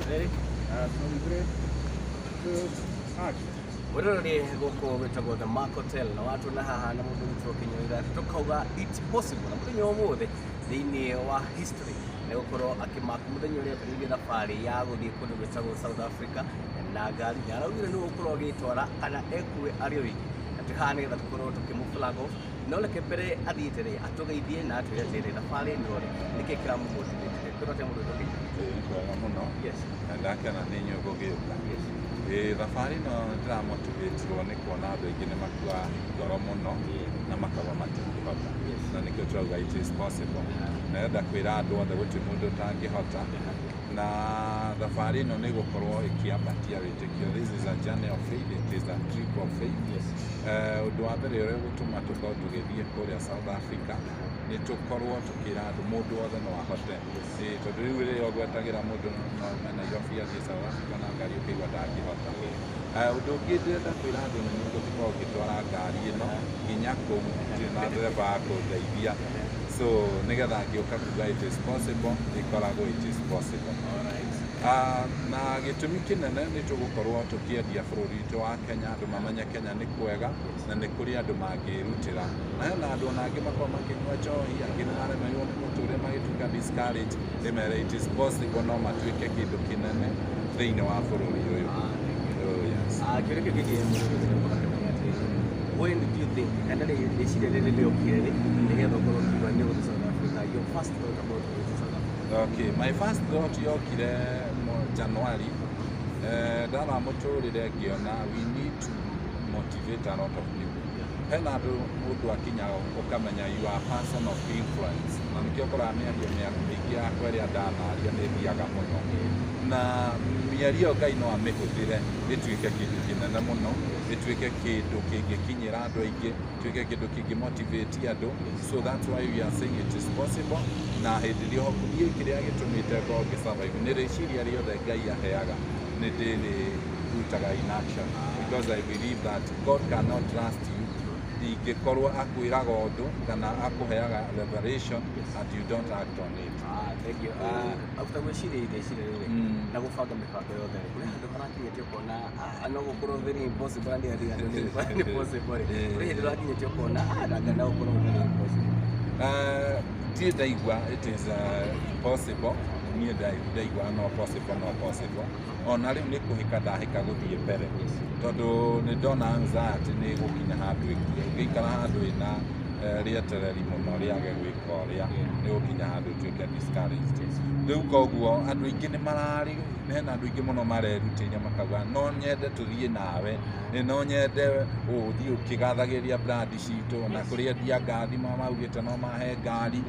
Ready? Sorry, three, two, action. Mwĩroreri, gũkũ gwĩtagwo The Mark Hotel na watu na haha na mũndũ witũ Kĩnyũira, tũkauga it's possible. Na mũthenya wa ũmũthĩ thĩinĩ wa history nĩ gũkorwo akĩmark mũthenya ũrĩa ambĩrĩirie thabarĩ ya gũthiĩ kũndũ gwĩtagwo South Africa na ngari, na araugire nĩ gũkorwo agĩtwara kana ekue arĩ o wiki, na twĩ haha nĩgetha tũkorwo tũkĩmũ flag off. No reke mbere athiĩte rĩ, atũgeithie na atwĩre atĩrĩ, thabarĩ ĩno rĩ, nĩkĩ kĩramũmotivate. Kwĩrwo atĩa, mũndũ witũ Kĩnyũira? Ĩĩ, kwega mũno. Na ndakena nĩ inyuĩ gũgĩũka. Ĩĩ, thabarĩ ĩno ndĩramotivatirwo nĩ kuona andũ aingĩ nĩ makua ngoro mũno na makauga matingĩhota, na nĩkĩo tũrauga it is possible. Na ndĩrenda kwĩra andũ othe gũtirĩ mũndũ ũtangĩhota, na thabarĩ ĩno nĩ gũkorwo ĩkĩambatia wĩtĩkio. This is a journey of faith, it is a trip of faith. Ũndũ wa mbere ũrĩa ũgũtũma tũkorwo tũgĩthiĩ kũrĩa South Africa nĩ tũkorwo tũkĩra andũ mũndũ wothe no ahote. Ĩĩ, tondũ rĩu rĩrĩa ũgwetagĩra mũndũ no aume Nairobi athiĩ South Africa na ngari, ũkĩigua ndangĩhota. Ũndũ ũngĩ ndĩrenda kwĩra andũ nĩ niĩ ngũkorwo ngĩtwara ngari ĩno nginya kũu, ndirĩ na ndereba wa kũndeithia, so nĩgetha ngĩũka kuga it is possible, ĩkoragwo it is possible. Ah, na gĩtũmi kĩnene nĩ tũgũkorwo tũkĩendia bũrũri witũ wa Kenya, andũ mamenye Kenya nĩ kwega na nĩ kũrĩ andũ mangĩrutĩra, na hena andũ ona angĩ makoragwo makĩnyua njohi, angĩ nĩ maremeirwo nĩ mũtũrĩre, magĩtuĩka discouraged. Ndĩmere it is possible, no matuĩke kĩndũ kĩnene thĩinĩ wa bũrũri ũyũ. Oh, yes. Ah, kĩũria kĩu kĩngĩ mũndũ akĩmenya atĩrĩ, when do you think, kana rĩ, rĩciria rĩrĩ rĩokire rĩ nĩgetha ũkorwo ũkiuga nĩ ũgũthiĩ South Africa? Your first thought about going to South Africa? Okay, my first thought yokire January. Ndara mũtũrĩre ngĩona we need to motivate a lot of people. Hena andũ mũndũ akinya ũkamenya you are a person of influence, na nĩkĩo ũkoraga mĩario mĩingĩ yakwa ĩrĩa ndanaria nĩ ĩthiaga mũno, na mĩario ĩyo Ngai no amĩhũthĩre ĩtuĩke kĩndũ kĩnene mũno, ĩtuĩke kĩndũ kĩngĩkinyĩra andũ aingĩ, ĩtuĩke kĩndũ kĩngĩ motivate andũ. So that's why we are saying it is possible. Na hĩndĩ ĩrĩa niĩ kĩrĩa gĩtũmĩte ngorwo ngĩ-survive nĩ rĩciria rĩothe Ngai aheaga nĩ ndĩrĩrutaga in action, because I believe that God cannot trust you ingĩkorwo akwĩraga ũndũ kana akũheaga revelation and you don't act on it. Ah, thank you. Ah, after gwĩciria rĩciria rĩrĩ na gũbanga mĩbango yothe rĩ, kũrĩ handũ harakinyĩte ũkona, ah, no gũkorwo very impossible, na ndĩrĩa andũ nĩ possible rĩ, kũrĩ hĩndĩ ũrakinyĩte ũkona, ah, nanga no gũkorwo very impossible? Ndirĩ ndaigua it is possible. Niĩ ndaigua no possible, no possible. Ona rĩu nĩ kũhĩka ndahĩka gũthiĩ mbere, tondũ nĩ ndona anxiety nĩ gũkinya handũ ĩkue. Ũngĩikara handũ ĩna rĩetereri mũno rĩage gwĩka ũrĩa, nĩ gũkinya handũ ũtuĩke discouraged. Rĩu koguo andũ aingĩ nĩ mararĩ, hena andũ aingĩ mũno marerutĩire makauga no nyende tũthiĩ nawe, no nyende ũthiĩ ũkĩgathagĩria brand citũ, na kũrĩ endia ngari maugĩte no mahe ngari,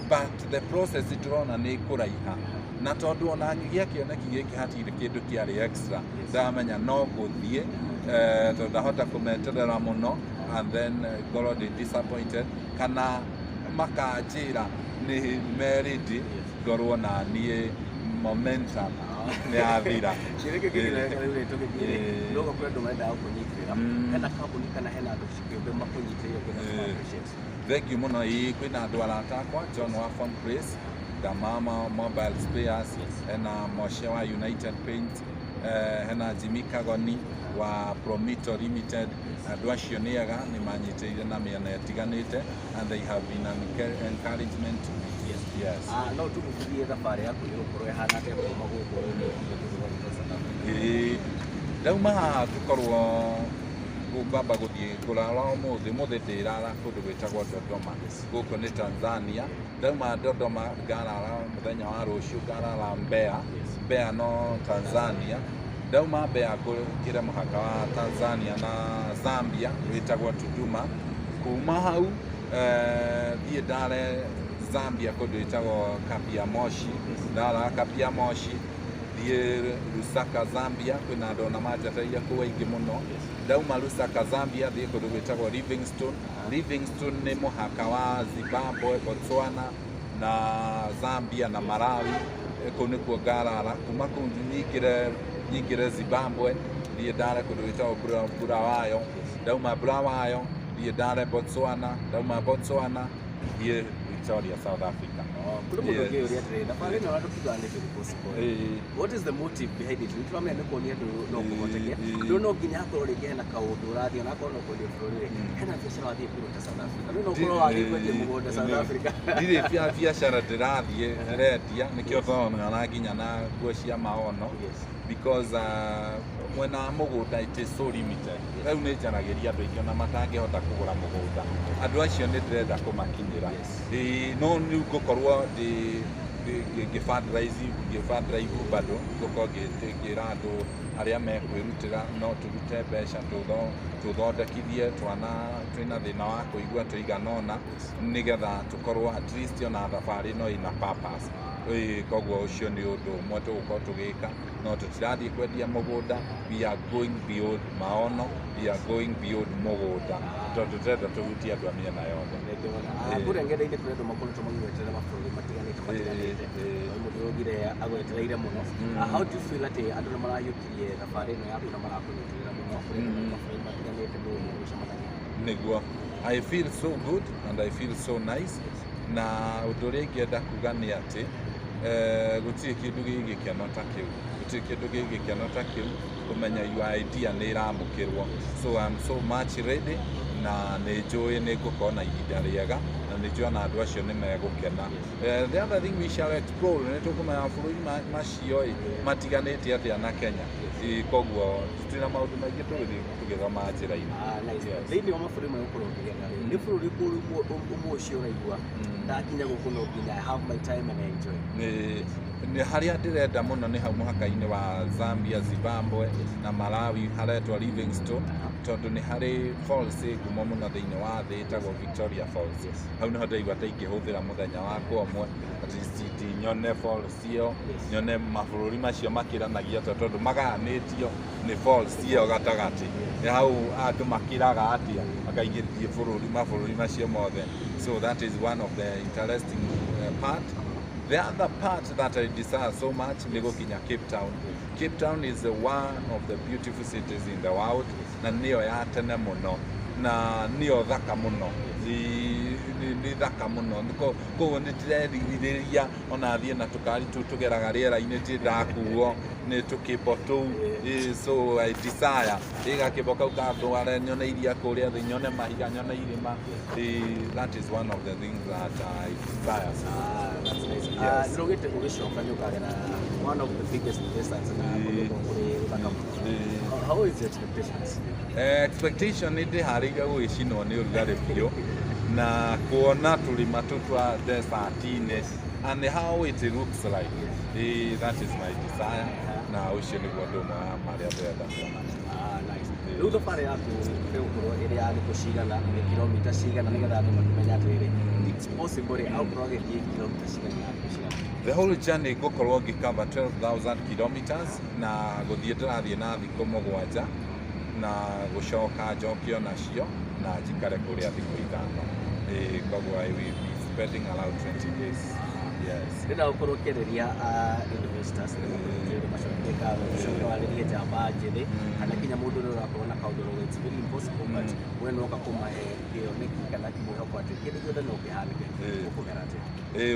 but the process tũrona nĩ kũraiha, na tondũ ona ngĩgĩa kĩoneki gĩkĩ hatirĩ kĩndũ kĩarĩ extra, ndamenya no gũthiĩ, tondũ ndahota kũmeterera mũno and then ngorwo ndĩ disappointed kana makanjĩra nĩ merĩndĩ ngorwo na niĩ momentum nĩ yathira. Kĩũria kĩu kĩngĩ rĩu rĩ, tũgĩthiĩ rĩ, no kũrĩ andũ mendaga gũkũnyitĩrĩra, hena kambuni kana hena andũ kĩũmbe makũnyitĩrĩire ũngĩenda kũma appreciate? Thank you mũno. Ĩĩ, kwĩna andũ arata akwa, John wa Phone Place, Damama Mobile Spares, hena Moshe wa United Paint, hena Jimmy Kagoni wa Promito Limited. Andũ acio nĩ ega, nĩ manyitĩrĩire na mĩena ĩtiganĩte and they have been an encouragement to me. Yes. Ah, no tũgũthiĩ, thabarĩ yaku nĩ gũkorwo ĩhana atĩa kuma gũkũ rĩu nginya kũndũ gwa South Africa? Ĩĩ, ndauma haha ngũkorwo ngwamba gũthiĩ kũrara ũmũthĩ, ũmũthĩ ndĩrara kũndũ gwĩtagwo Dodoma, gũkũ nĩ Tanzania. Ndauma Dodoma ngarara, mũthenya wa rũciũ ngarara Mbeya. Mbeya no Tanzania. Ndauma Mbeya ngũkĩre mũhaka wa Tanzania na Zambia wĩtagwo Tunduma. Kuma hau thiĩ ndare Zambia kũndũ gwĩtagwo Kapia Moshi. Ndarara Kapia Moshi, thiĩ Lusaka, Zambia, kwĩna andũ ona manjetereire kũu aingĩ mũno. Ndauma Lusaka, Zambia, thiĩ kũndũ gwĩtagwo Livingstone. Livingstone nĩ mũhaka wa Zimbabwe, Botswana na Zambia na Malawi. Kũu nĩkuo ngarara. Kuma kũu nyingĩre Zimbabwe, thiĩ ndare kũndũ gwĩtagwo Bulawayo. Ndauma Bulawayo, thiĩ ndare Botswana. Ndauma Botswana, thiĩ Pretoria, South Africa. Kũrĩ mũndũ ũngĩũria atĩrĩrĩ, thabarĩ ĩno andũ kiugaga nĩ very possible. What is the motive behind it? Nĩ tũramenya nĩ kuonia andũ no kũhoteke. Rĩu no nginya hakorwo rĩngĩ hena kaũndũ ũrathiĩ, onakorwo no kwendia bũrũri rĩ, hena biacara wathiĩ kũruta South Africa. Rĩu no ũkorwo wathiĩ kwendia mũgũnda South Africa. Ndirĩ biacara ndĩrathiĩ ndĩrendia, nĩkĩo tũronana nginya na nguo cia maono, because mwena wa mũgũnda it is so limited. Rĩu nĩ njaragĩria andũ aingĩ ona matangĩhota kũgũra mũgũnda, andũ acio nĩ ndĩrenda kũmakinyĩra. Ĩĩ, no rĩu ngũkorwo ndĩ ngĩ fundraise bado ngũkorwo ngĩra andũ arĩa mekwĩrutĩra no tũrute mbeca tũthondekithie twana twĩna thĩna wa kũigua tũigana ũna, nĩgetha tũkorwo at least ona thabarĩ ĩno ĩna purpose. Ĩĩ, koguo ũcio nĩ ũndũ ũmwe tũgũkorwo tũgĩka, no tũtirathiĩ kwendia mũgũnda. We are going beyond maono, we are going beyond mũgũnda, tondũ tũrenda tũhutie andũ a mĩena yothe. Kũrĩa ng'enda-inĩ kũrĩ andũ makoretwo magĩgweterera mabũrũri matiganĩte matiganĩte. Mũndũ ũgire agwetereire mũno. How do you feel atĩ andũ nĩ marahiũkirie thabarĩ ĩno yaku na marakũnyitĩrĩra mũno kũrĩ andũ mabũrũri matiganĩte mũgũcemanagia? Nĩguo, I feel so good and I feel so nice. Na ũndũ ũrĩa ingĩenda kuga nĩ atĩ gũtirĩ kĩndũ gĩ gĩkeno ta kĩu, gũtirĩ kĩndũ gĩ gĩkeno ta kĩu kũmenya your idea nĩ ĩramũkĩrwo. So I'm so much ready, na nĩ njũĩ nĩ ngũkorwo na ihinda rĩega, na nĩ njũĩ ona andũ acio nĩ megũkena. The other thing we shall explore, nĩ tũkũmenya mabũrũri macio ĩ matiganĩte atĩa na Kenya. Koguo twĩna maũndũ maingĩ tũgũthiĩ tũgĩthoma njĩra-inĩ. Ah, nice. Yes. Thĩinĩ wa mabũrũri marĩa ũkorwo ũkĩgerera rĩ, nĩ bũrũri kũ ũmwe ũcio ũraigua ndakinya gũkũ no nginya I have my time and I enjoy? Nĩ harĩa ndĩrenda mũno nĩ hau mũhaka-inĩ wa Zambia, Zimbabwe na Malawi, haretwo Livingstone, tondũ nĩ harĩ falls ĩ ngumo mũno thĩinĩ wa thĩ ĩtagwo Victoria Falls. Hau nĩho ndaigua ta ingĩhũthĩra mũthenya wakwa ũmwe, at least nyone falls ĩyo, nyone mabũrũri macio makĩranagia atĩa, tondũ magayanĩtio nĩ falls ĩyo gatagatĩ. Nĩ hau andũ makĩraga atĩa makaingĩrithie bũrũri mabũrũri macio mothe. So that is one of the interesting part. The other part that I desire so much nĩ gũkinya Cape Town. Cape Town is one of the beautiful cities in the world, na nĩyo ya tene mũno na nĩyo thaka mũno. Nĩ thaka mũno. Koguo nĩ ndĩrerirĩria ona thiĩ na tũkari tũu tũgeraga rĩera-inĩ, ndirĩ ndakuo nĩ tũkĩmbo tũu. So I desire ĩ gakĩmbo kau kandware nyone iria kũrĩa thĩ, nyone mahiga, nyone irĩma. That is one of the things that I desire so much. Ah, that's nice. Yes. Ah, nĩraugĩte ũgĩcoka nĩ ũkagera one of the biggest deserts na kũndũ kũu kũrĩ gũthaka mũno. How is your expectations? Expectation nĩ ndĩharĩirie gũgĩcinwo nĩ ũrugarĩ biũ na kuona tũrĩma tũu twa desert-inĩ and how it looks like. That is my desire, na ũcio nĩguo ũndũ ũmwe wa marĩa ndĩrenda kuona. Ah, nice. Rĩu thabarĩ yaku ĩgũkorwo ĩrĩ ya thikũ cigana, nĩ kilomita cigana, nĩgetha andũ makĩmenya atĩrĩrĩ, it's possible rĩ, agũkorwo agĩthiĩ kilomita cigana na thikũ cigana? The whole journey ngũkorwo ngĩcover 12,000 kilometers, na gũthiĩ ndĩrathiĩ na thikũ 7, na gũcoka njokio nacio na njikare kũrĩa thikũ 5. Koguo I will be spending around 20 days. Yes. Ndĩrenda gũkorwo ũkĩarĩria investors nĩ macokie ngatho, ũcoke warĩrie njamba njĩthĩ kana nginya mũndũ ũrĩa ũrakorwo na kaũndũ ũrauga it's very impossible, but we noka kũmahe kĩoneki kana mwĩhoko atĩ kĩndũ gĩothe no kĩhanĩke, ũkũmera atĩa?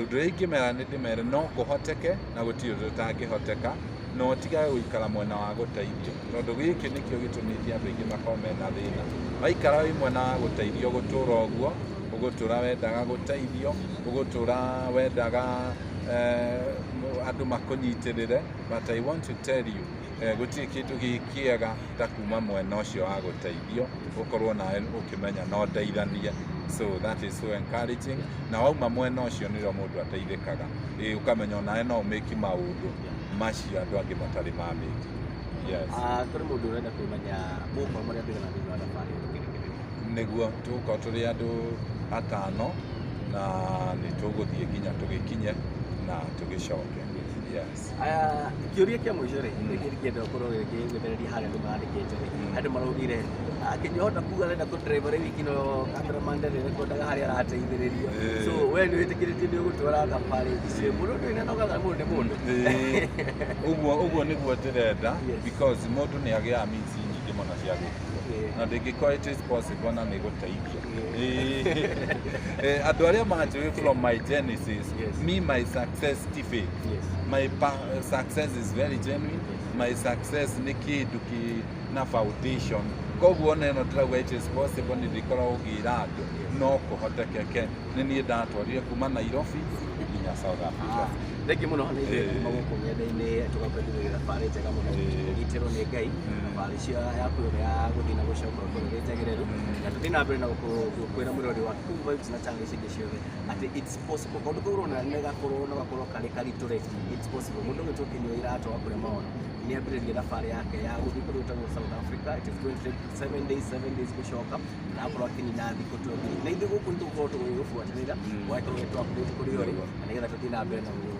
Ũndũ ũrĩa ingĩmera nĩ ndĩmere no kũhoteke na gũtirĩ ũndũ ũtangĩhoteka, na ũtigage gũikara mwena wa gũteithio, tondũ gĩkĩ nĩkĩo gĩtũmĩte andũ aingĩ makorwo mena thĩna. Waikara wĩ mwena wa gũteithio, gũtũra ũguo ũgũtũra wendaga gũteithio, ũgũtũra wendaga andũ makũnyitĩrĩre. But I want to tell you, gũtirĩ kĩndũ gĩ kĩega ta kuma mwena ũcio wa gũteithio, ũkorwo nawe ũkĩmenya no ndeithanie. So that is so encouraging, na wauma mwena ũcio nĩrĩo mũndũ ateithĩkaga. Ũkamenya onawe no ũmĩki maũndũ macio andũ angĩ matarĩ mamĩki. Yes. Ah, kũrĩ mũndũ ũrenda kũmenya mũgũkorwo marĩ andũ aigana thĩinĩ wa thabarĩ ĩyo tũkĩrĩkĩrĩria? Nĩguo, tũgũkorwo tũrĩ andũ atano, na nĩ tũgũthiĩ nginya tũgĩkinye na tũgĩcoke. Yes. Aya, kĩũria kĩa mũico rĩ, nĩkĩ kĩenda ũkorwo gĩgĩthereria harĩa andũ marandĩkĩte rĩ, andũ maraugire akĩnyota kuga arenda kũ drive rĩ wiki, no cameraman ndarĩ rekondaga harĩa arateithĩrĩrio. So we nĩ wĩtĩkĩrĩtie nĩ ũgũtwara thabarĩ icio mũndũ ndũrĩ na nogaga mũndũ nĩ mũndũ? Ũguo nĩguo ndĩrenda, because mũndũ nĩ agĩaga means nyingĩ. nyingĩ mũno cia gũkuo. Na ndĩngĩkorwo it is possible na nĩ gũteithia. Andũ arĩa manjũĩ from my genesis, me, my success ti fake. My success is very genuine. My success nĩ kĩndũ kĩ na foundation. Koguo ona ĩno ndĩrauga it is possible, nĩ ndĩkoragwo ngĩra andũ no kũhotekeke. Nĩ niĩ ndatwarire kuma Nairobi nginya South Africa. Thengi mũno nĩ ithuĩ kuma gũkũ ng'enda-inĩ, tũgakwendithĩria thabarĩ njega mũno, ũgitĩrwo nĩ Ngai, thabarĩ cia yaku yothe ya gũthiĩ na gũcoka ũkorwo ĩrĩ njagĩrĩru, na tũthiĩ na mbere na kwĩra mũrori wa Kikuyu Vibes na channel ici ingĩ ciothe atĩ it's possible. Kaũndũ kau ũrona nĩ gakorwo no gakorwo karĩ karitũ rĩ, it's possible. Mũndũ ũgĩtwo Kinyua Iratũ wa kũrĩa Maono nĩ ambĩrĩria thabarĩ yake ya gũthiĩ kũrĩa gwĩtagwo South Africa. It is going to take 7 days, 7 days gũcoka, na akorwo akĩnina thikũ 20. Na ithuĩ gũkũ nĩ tũgũkorwo tũgĩgũbuatĩrĩra, ũgagĩkorwo ũgĩtũ update kũrĩa ũrĩ, na nĩgetha tũthiĩ na mbere na gũ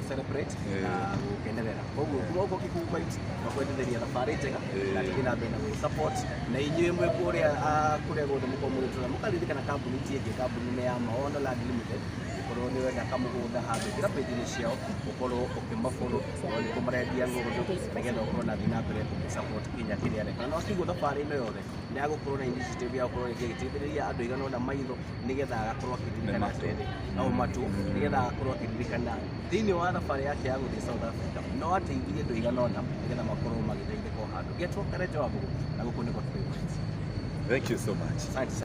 celebrate na gũkenerera. Koguo kuma gũkũ Kikuyu Vibes twakwendithĩria thabarĩ njega, na tũthiĩ na mbere na gũ support na inyuĩ mwĩ kũrĩa, kũrĩa guothe mũkorwo mũgĩtũra, mũkaririkana kambuni ti ĩngĩ, kambuni nĩ ya Maono Land Limited. Ũkorwo nĩ wenda kamũgũnda handũ, ingĩra page-inĩ ciao, ũkorwo ũkĩmafollow, ũkorwo nĩ kũmarendia ng'ũndũ, nĩgetha ũkorwo na thiĩ na mbere ũgĩsupport kinya kĩrĩa areka. Na wakĩigua thabarĩ ĩno yothe nĩ agũkorwo na initiative ya gũkorwo rĩngĩ agĩteithĩrĩria andũ aigana ũna maitho, nĩgetha agakorwo akĩririkana Nĩ matũ. Atĩrĩrĩ, no matũ, nĩgetha agakorwo akĩririkana thĩinĩ wa thabarĩ yake ya gũthiĩ South Africa no ateithirie andũ aigana ũna, nĩgetha makorwo magĩteithĩka o handũ. Getwo Karenjo wa Mbũgũ, na gũkũ nĩ gwa Kikuyu Vibes. Thank you so much. Asante sana.